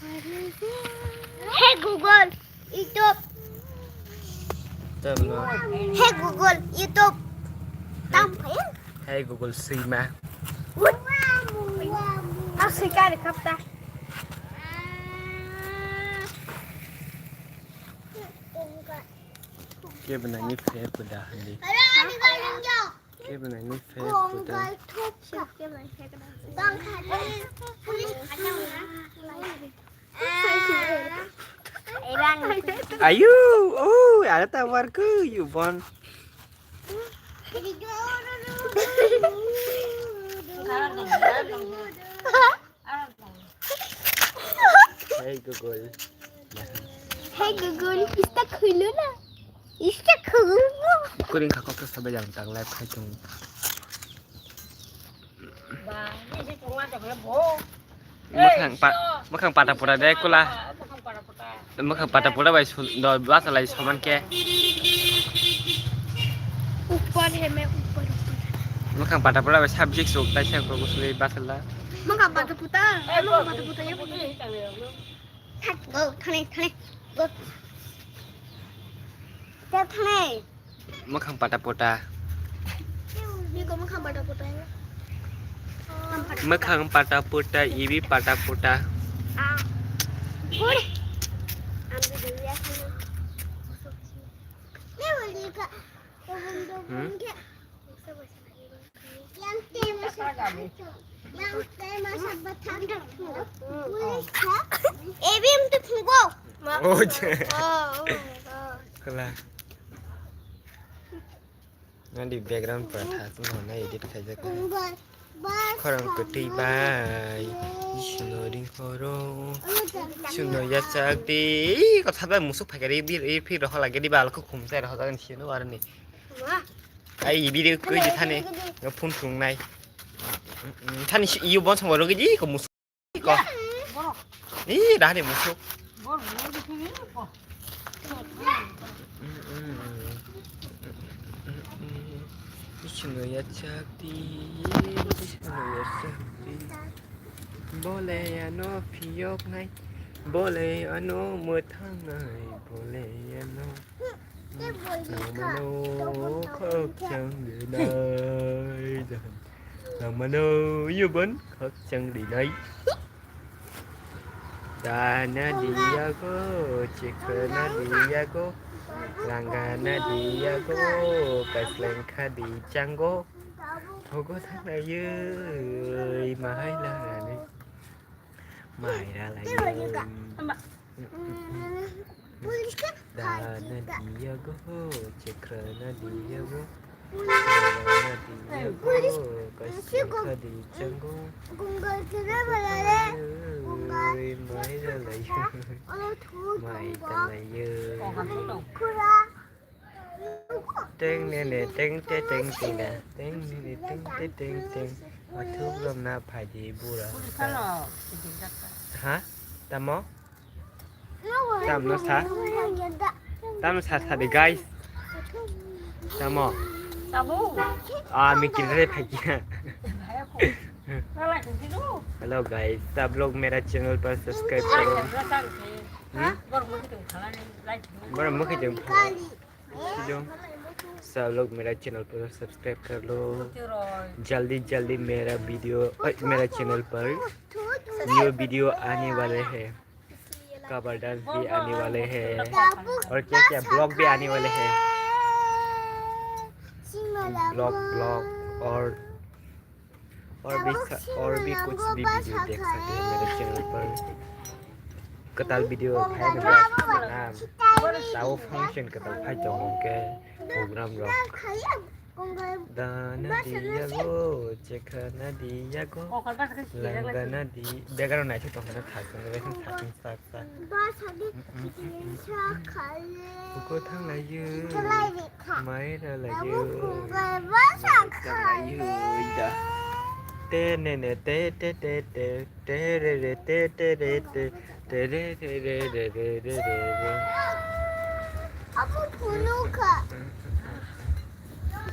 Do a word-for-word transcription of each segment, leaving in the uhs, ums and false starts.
Hey Google, YouTube. Tamo no. Hey Google, YouTube. Tam phai. Hey Google, sima. What? Asik kali kapta. Kebnani phe puda handi. Kebnani phe puda. Ayu, oh, ada tawar ku, you bon. Hey Google. Hey Google, ista khulona. Ista khulona. Kuring khakok to sabai jang tang live khai tung. Ba, ni si tungma to bo. Mwkhang pa-, mwkhang pata pura de kula. Mwkhang pata pura bai sul-, do basa lai soman ke. Upar hai main, upar, upar. Mwkhang pata pura bai subject sok tai sa ko suli basa la. Mwkhang pata puta, eh, mwkhang pata puta ya. Thak, go, thane, thane, go. Thane. Mwkhang pata pota. Biko mwkhang pata pota ya. Mwkhang pata pota, ibi pata pota. Ah. Hore. Ambil dulu ya sana. Hmm? Ebi untuk tunggu. Oh, je. Oh, oh, oh. Kela. Nadi background pura thas no na edit khaijak. Khorang kwtwi bai. Isino ring horo. Suno yachak di. Ih, kotha bai musuk phaikari bir, ir phir rohor lagi di bal ko khum sai rohor jagan sino arni. Ai, video koi di thani. Phone thungnai. Thani si iyo bon song rogi di ko musuk. Ko. Ih, dah ni musuk. Isino yachak di, isino yachak di. Bole ano phiyok nai, bole ano mwthang nai, bole ano. Nangmano khokchang rinai. Nangmano yubon khokchang rinai. Dana diyago, chikrana diyago, langana diyago, kaslengkha di chango. Thogo thangnaiyoi, mahai lanani. Maira lai. Dana diyago, chikrana diyago, langana diyago, kaslengkha di chango. Oi, maira lai. Maira lai. Teng ne ne, teng te teng te na. Teng ne ne, teng te teng teng. Athuk rom na phaidi bura. Ha? Tamo? Tam no sa? Tam no sa sa de, guys. Tamo? Tamo? Ah, mi kiri re phai kia. Hello guys, सब लोग मेरा चैनल पर सब्सक्राइब करो। Hmm? Bora mukhi jeng. Hello, सब लोग मेरा चैनल पर सब्सक्राइब कर लो। जल्दी जल्दी मेरा वीडियो, अ, मेरा चैनल पर न्यू वीडियो आने वाले हैं। कवर डांस भी आने वाले हैं। और क्या क्या ब्लॉग भी आने वाले हैं। ब्लॉग, ब्लॉग और और भी सा-, और भी कुछ भी वीडियो देख सकते हैं मेरे चैनल पर। Kwtal video phai na, tao function kwtal phai tongo hwnkhe program rok. Dana diya go, chekhana diya go, langana di, background naisik tongkha na, thasung, thasung, thasung, thasung. Buko thanglaio. Maira laio. Maira laio da. Te ne ne te te te te. Te re re te te re te. Te re re re re re re re re. Apo phunukha.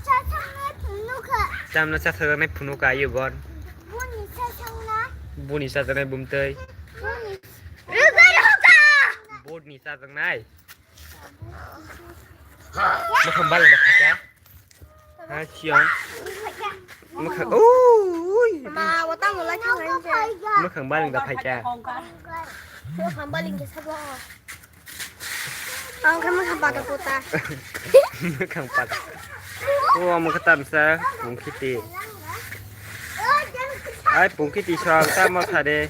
Chasaknai phunukha. Chamna chasaknai phunukha ayo bon. Buni chasaknai. Buni chasaknai bumtei. Buni Board ni chajaknai. Mwkhang baling da phaikha. Ha, Sion. Mwkhang, ui. Ma, wata mo lai kha lai je. Mwkhang baling da phaikha. Mwkhang baling khe sabo. Ang khe mwkhang pata pota. Mwkhang pata. O, mwkhang tamsa, pungkhiti. Ai, pungkhiti sa, tamo sa de.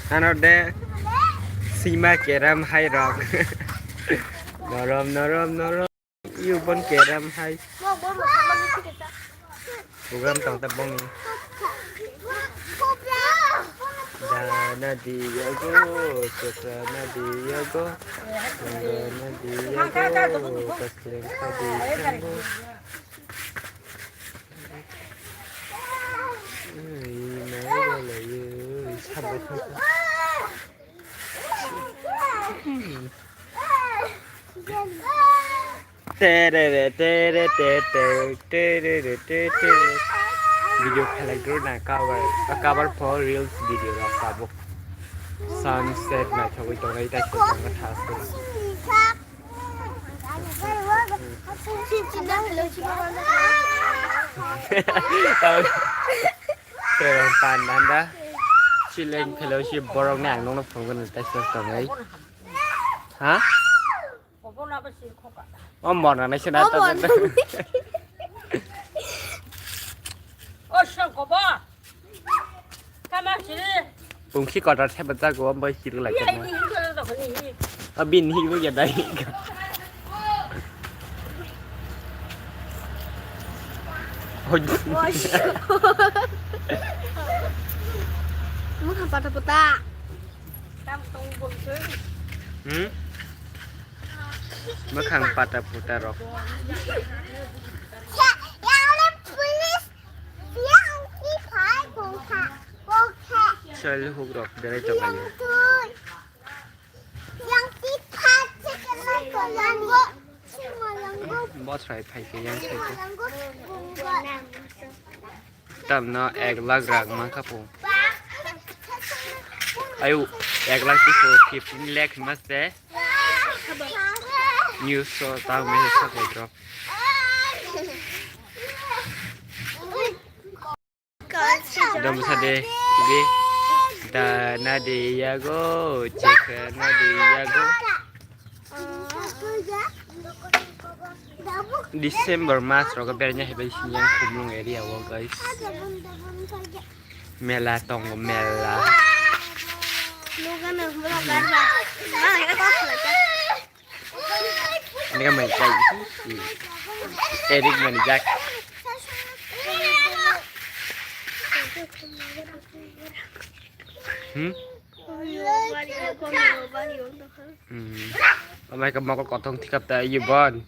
Ano de sima keram hai rok. Norom, norom, norom. Yu bon keram hai. Program tong ta bong. Dana diya go, chokra na diya go, ganga na diya go, kasleng ka diya go. Ai, nai ba lai yo, sabo thang. Terere, tere, te, terere, te, tere. Video khalai dro na cover, cover for reels video rok tabuk. Sunset naithogwi tongnai tei sojang thaskhe. Terong pan danda. Chileng fellowship borok ni ang nokno phunukgwi tei sojang tongnai. Ha? O morna nai sina. O ta morna. O sangkoba. Kama sini. Pungsi kotor se bata go bai sir lai. Iya, kama ini, ini, ini, ini. Abin hi go ya dai. Hoi. Mukha pata pata. Hmm? Mwkhang pata puta rok. Chal huk rok berai tonglaio. Bosrai phaikhe yang saikhe. Tamno ek lakh rang mankha po. Ayu, ek lakh tipo fifteen lakh maste. News so tang me sa ko drop. Dam sa de, de. Da na de yago, cheka na de yago. December mas rogo bernya hebai sinjang Khumlung area wo, guys. Mela tongo, mela. Ini kan main kai. Erik manijak. Hmm? Hmm. Amai ka mokol kotong thikap ta iyo bon.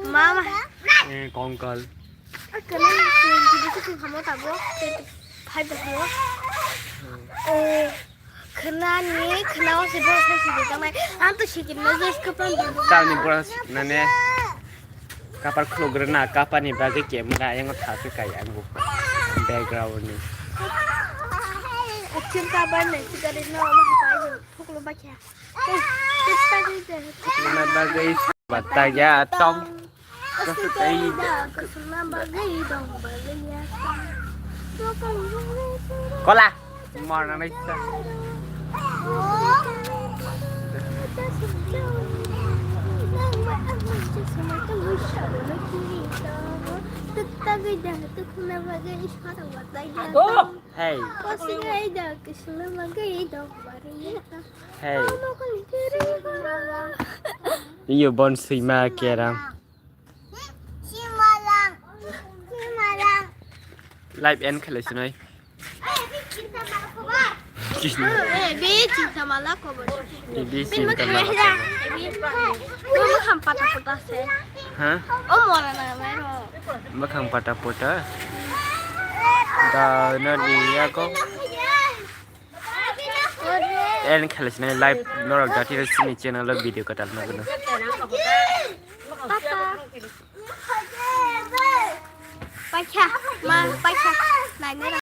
Mama. Eh, kongkol. Kena twenty six hamo tabo, twenty five hamo. Oh, kena ni, kena o se bo se se tang nai. Ang to sikit na je skapang. Tani bora sikna ne. Kapar khulugre na, kapani bagwi camera yang thaswi kai ang bo. Background ni. Action cover ni sikare no ma hapai phuklo bakya. Luna bagwi bataya tong. Kola. Morna naisa. Hey. Hey. Iyo bon sima keram. Live end khlai sinai. Be chinta mala kobo. Be chinta mala kobo. Be chinta mala kobo. Be ham pata pata se. Ha? O mora na mai ro. Makhang pata pata. Da na di ya ko. En khlai sinai live norok jati chini channel o video kwtal nugwino. Papa. Paikha, ma, paikha. Nai, nai,